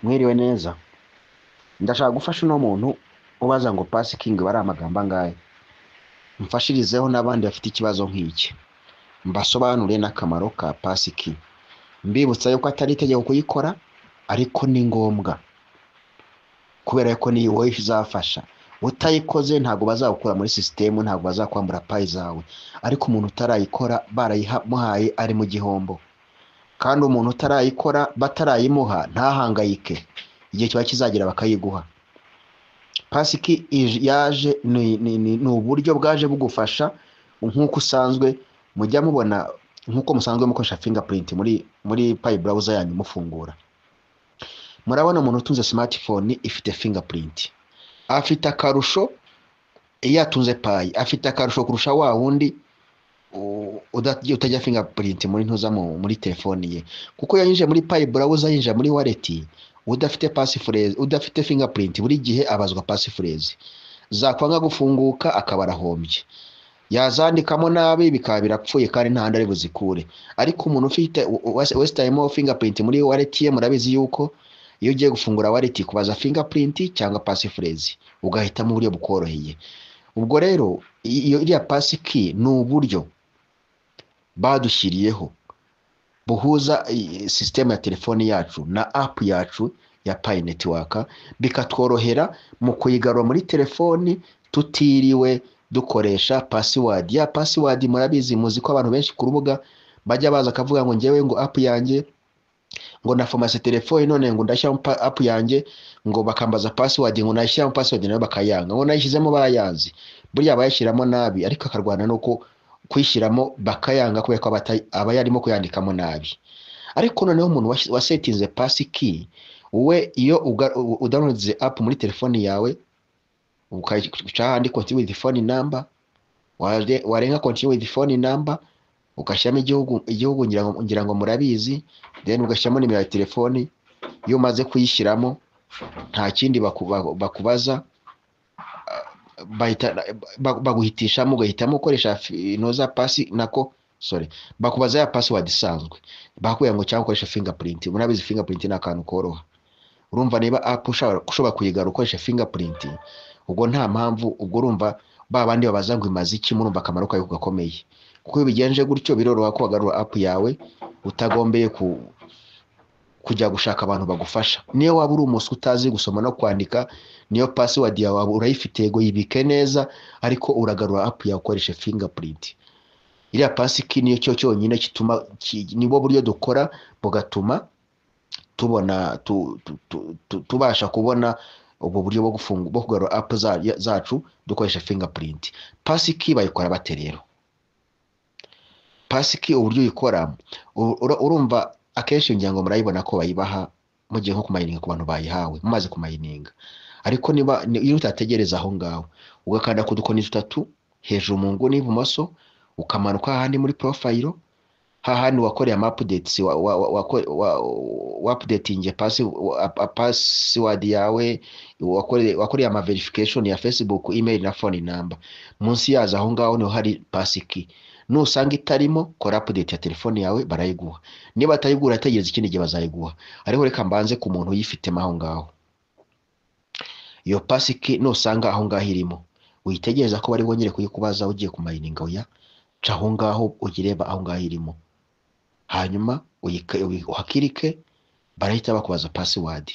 Mwiriwe neza. Ndashaka gufasha uno muntu ubaza ngo passkey iba ari amagambo angahe? Mfashirizeho n'abandi bafite ikibazo nk'iki, mbasobanurire n'akamaro ka passkey. Mbibutsa yuko atari itegeko kuyikora, ariko ni ngombwa kubera ko ni wowe izafasha. Utayikoze ntabwo bazagukura muri sisitemu, ntabwo bazakwambura Pi zawe, ariko umuntu utarayikora barayimuhaye ari mu gihombo. Kandi umuntu utarayikora batarayimuha ntahangayike, igihe kiba kizagera bakayiguha. Passkey yaje ni uburyo bwaje bugufasha nk'uko usanzwe mujya mubona, nk'uko musanzwe mukoresha fingerprint muri Pi Browser yanyu mufungura. Murabona umuntu utunze smartphone ifite fingerprint afite akarusho, iyo atunze Pi afite akarusho kurusha wa wundi utajya fingerprint muri ntuza muri telefoni ye, kuko iyo yinjiye muri Pi Browser, yinjira muri wallet, udafite passphrase, udafite fingerprint, buri gihe abazwa passphrase, zakwanga gufunguka akaba arahombye, yazandikamo nabi bikaba birapfuye kandi nta handi ari buzikure. Ariko umuntu ufite wesitayemo fingerprint muri wallet ye, murabizi yuko iyo ugiye gufungura wallet kubaza fingerprint cyangwa passphrase, ugahitamo uburyo bukoroheye. Ubwo rero iyo iriya passkey ni uburyo badushyiriyeho buhuza sisitemu ya telefoni yacu na app yacu ya Pi Network, bikatworohera mu kuyigarura muri telefoni tutiriwe dukoresha password. Ya password murabizi, muzi ko abantu benshi ku rubuga bajya baza akavuga ngo ngewe ngo app yanjye ngo naformase telefoni, none ngo ndashyiramo app yanjye ngo bakambaza password, ngo nayishyiramo password nayo bakayanga, ngo nayishyizemo bayanzi. Burya bayashyiramo nabi, ariko akarwana nuko kuyishyiramo bakayanga kubera ko aba yarimo kuyandikamo nabi. Ariko noneho umuntu wasetinze passkey we, iyo udownloadze app muri telefoni yawe, ukaca hahandi "continue with phone number", warenga "continue with phone number", ugashyiramo igihugu, igihugu ngira ngo murabizi, then ugashyiramo nimero ya telefoni. Iyo umaze kuyishyiramo nta kindi bakubaza, bahita baguhitishamo, ugahitamo ukoresha inoza pasi nako, sorry, bakubaza ya password isanzwe bakubwira ngo cyangwa ukoresha fingerprint. Murabizi fingerprint ni akantu koroha. Urumva niba app ushobora kuyigarura ukoresha fingerprint, ubwo nta mpamvu, ubwo urumva ba bandi babaza ngo imaze iki, murumva akamaro kayo gakomeye, kuko iyo ubigenje gutyo biroroha ko wagarura app yawe utagombeye kujya gushaka abantu bagufasha. Niyo waba uri umuswa utazi gusoma no kwandika, niyo password yawe waba urayifite, yego yibike neza, ariko uragarura app yawe ukoresha fingerprint. Iriya passkey niyo cyo cyonyine gituma nibwo buryo dukora bugatuma tubona tubasha kubona ubwo buryo bwo gufunga, bwo kugarura app zacu dukoresha fingerprint. Passkey bayikora bate rero? Passkey uburyo uyikora, urumva akenshi ngira ngo murayibona ko bayibaha mugiye nko kumayininga, ku bantu bayihawe mumaze kumayininga. Ariko niba iyo utategereza aho ngaho, ugakanda ku dukoni dutatu hejuru mu nguni y'ibumoso, ukamanuka hahandi muri profile, hahandi wakoreye ama updates, wa updatinge password yawe, wakoreye ama verification ya Facebook, email na phone number, munsi yazo aho ngaho niho hari passkey. Nusanga itarimo, kora update ya telefone yawe barayiguha. Niba batayigura, tegereza ikindi gihe bazayiguha. Ariko reka mbanze ku muntu uyifitemo aho ngaho. Iyo passkey nusanga aho ngaho irimo, witegereza ko bari bwongere kuyikubaza ugiye kumayininga. Oya, ca aho ngaho uyireba aho ngaho irimo, hanyuma uhakirike, barahita bakubaza password.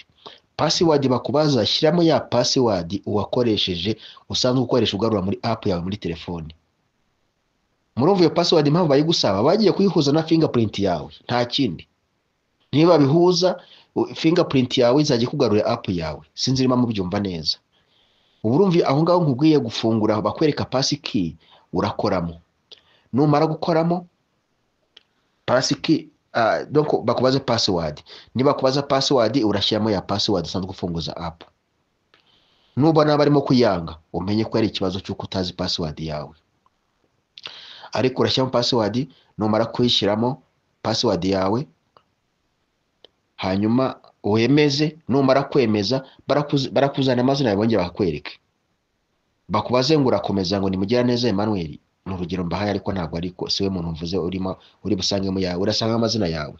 Password bakubaza, shyiramo ya password uwakoresheje usanzwe ukoresha ugarura muri app yawe muri telefoni. Murumva iyo password impamvu bayigusaba, bagiye kuyihuza na fingerprint yawe, nta kindi. Niba bihuza, fingerprint yawe izajya ikugarurira app yawe. Sinzi niba mubyumva neza. Ubu urumva aho ngaho nkubwiye gufungura bakwereka passkey, urakoramo. Numara gukoramo passkey, donc bakubaze password. Niba bakubaza password, urashyiramo ya password usanzwe ufunguza app. Nubona barimo kuyanga, umenye ko ari ikibazo cy'uko utazi password yawe. Ariko urashyiramo password, numara kuyishyiramo password yawe, hanyuma wemeze. Numara kwemeza, barakuzana amazina yawe, bongera bakakwereke, bakubaze ngo urakomeza, ngo ni Mugiraneza Emmanuel, ni urugero mbahaye, ariko ntabwo, ariko siwe muntu mvuze urimo uri busangemo yawe, urasanga amazina yawe,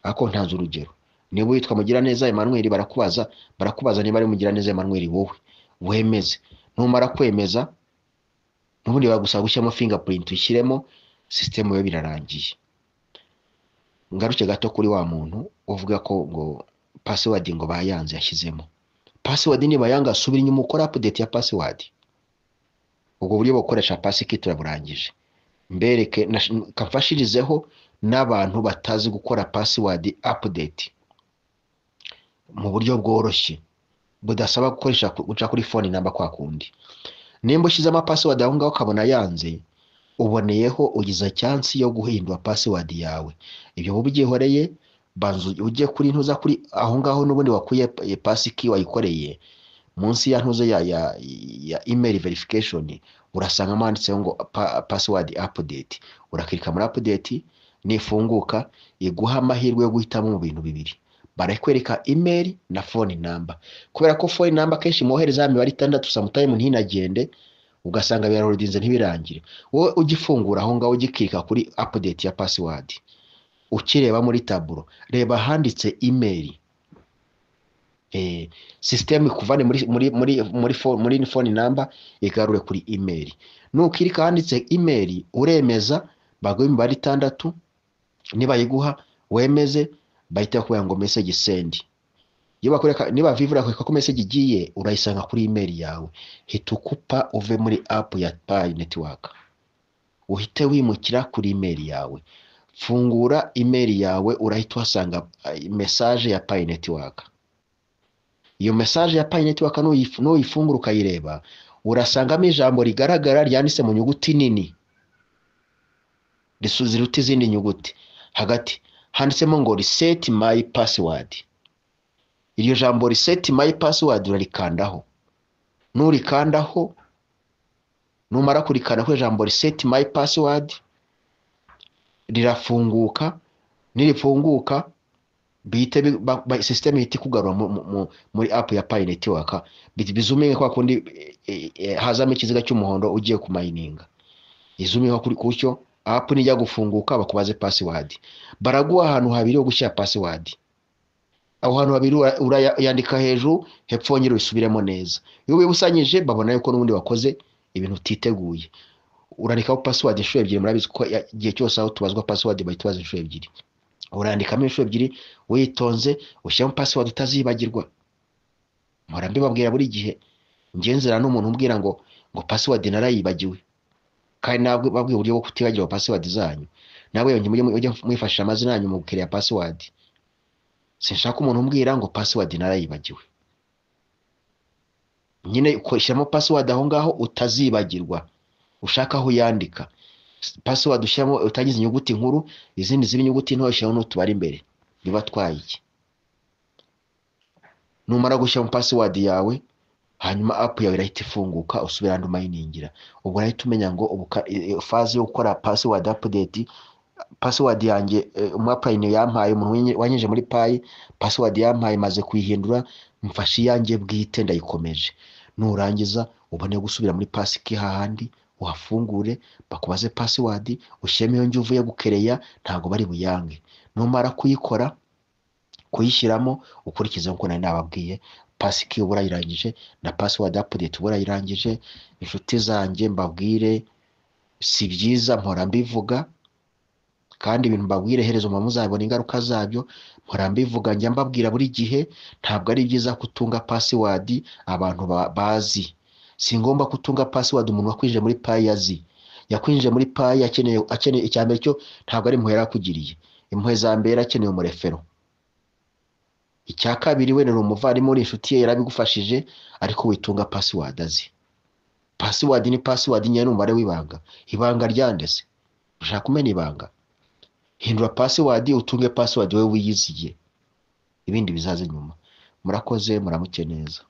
ariko ntanze urugero. Niba witwa Mugiraneza Emmanuel, barakubaza niba ari Mugiraneza Emmanuel, wowe wemeze. Numara kwemeza, n'ubundi bagusaba gushyiramo fingerprint, ushyiremo, system yo birarangiye. Ngaruke gato kuri wa muntu uvuga ko ngo password ngo bayanze yashyizemo. Password niba yanga, subira inyuma ukora update ya password. Ubwo buryo bwo gukoresha passkey turaburangije. Mbereke kamfashirizeho n'abantu batazi gukora password update mu buryo bworoshye budasaba gukoresha guca kuri phone number kwa kundi. Nimba ushyizemo password aho ngaho ukabona yanze, uboneyeho ugize chance yo guhindura password yawe. Ibyo uba ubyihoreye, banza ujye kuri ntuza, kuri aho ngaho n'ubundi wakuye passkey wayikoreye, munsi ya ntuza ya email verification, urasangamo handitseho ngo password update. Urakirika muri update, nifunguka iguha amahirwe yo guhitamo mu bintu bibiri. Barakwereka email na phone number. Kubera ko phone number kenshi mwohereza imibare itandatu, sometime ntinagende, ugasanga birarodinze ntibirangire. Wowe ugifungura aho ngaho, ugikirika kuri update ya password, ukireba muri taburo, reba ahanditse email. System ikuvane muri phone number, igarure kuri email. Nukirika ahanditse email, uremeza, baguha imibare itandatu. Nibayiguha wemeze, bahita bakubwira ngo message send. Iyo bakwereka, niba vivura bakwereka ko message igiye, urayisanga kuri email yawe. Hita ukupa uve muri app ya Pi Network, uhite wimukira kuri email yawe. Fungura email yawe, urahita uhasanga message ya Pi Network. Iyo message ya Pi Network nuyifungura ukayireba, urasangamo ijambo rigaragara ryanditse mu nyuguti nini ziruta izindi nyuguti. Hagati handitsemo ngo "Reset my password". Iryo jambo "Reset my password" urarikandaho. Nurikandaho, numara kurikanda kuri ijambo "Reset my password", rirafunguka. Nirifunguka, bihite system ihita ikugarura muri app ya Pi Network. Bizuminge kwa kundi hazamo ikiziga cy'umuhondo ugiye kumayininga. Izuminga kuri kucyo. App nijya gufunguka bakubaze password. Baraguha ahantu habiri ho gushyira password. Aho hantu habiri urayandika hejuru, hepfo wongere ubisubiremo neza. Iyo wibusanyije, babona yuko n'ubundi wakoze ibintu utiteguye. Urandikaho password inshuro ebyiri. Murabizi ko igihe cyose aho tubazwa password bahita baza inshuro ebyiri. Urandikamo inshuro ebyiri witonze, ushyiramo password utazibagirwa. Mpora mbibabwira buri gihe. Ngenzera n'umuntu umbwira ngo password narayibagiwe, kandi ntabwo babwiye uburyo bwo kutibagirwa password zanyu. Nawe mujye mwifashisha amazina yanyu mu gukiriya password. Sinshaka umuntu umbwira ngo password narayibagiwe. Nyine shyiramo password aho ngaho utazibagirwa, ushaka aho uyandika. Password ushyiramo utagize inyuguti nkuru, izindi ziba inyuguti nto, ushyiraho n'utubare imbere. Biba twaye iki? Numara gushyiramo password yawe, hanyuma app yawe irahita ifunguka, usubira ahandi umayiningira. Ubwo urahita umenya ngo ubu phase yo gukora password update, password yanjye umu upline yampaye, umuntu wanyinjije muri Pi, password yampaye maze kuyihindura, mfashe iyanjye bwite, ndayikomeje. Nurangiza ubone gusubira muri passkey hahandi, uhafungure, bakubaze password, ushyiremo iyo njye uvuye gukereya, ntabwo bari buyange. Numara kuyikora, kuyishyiramo, ukurikize nk'uko nari nababwiye, passkey uba urayirangije na password update uba urayirangije. Inshuti zanjye, mbabwire, si byiza, mpora mbivuga, kandi ibintu mbabwire herezo muba muzabona ingaruka zabyo. Mpora mbivuga, njya mbabwira buri gihe, ntabwo ari byiza kutunga password abantu bazi. Si ngombwa kutunga password umuntu wakwinjije muri Pi azi. Yakwinjije muri Pi akeneye icya mbere cyo ntabwo ari impuhwe yarakugiriye. Impuhwe za mbere, akeneye umurefero. Icya kabiri, wenda ni umuvandimwe, uri inshuti ye, yarabigufashije, ariko witunga password azi. Password ni password nyine, ni umubare w'ibanga. Ibanga ryandese? Ushaka kumena ibanga? Hindura password, utunge password wowe wiyiziye, ibindi bizaze nyuma. Murakoze, muramuke neza.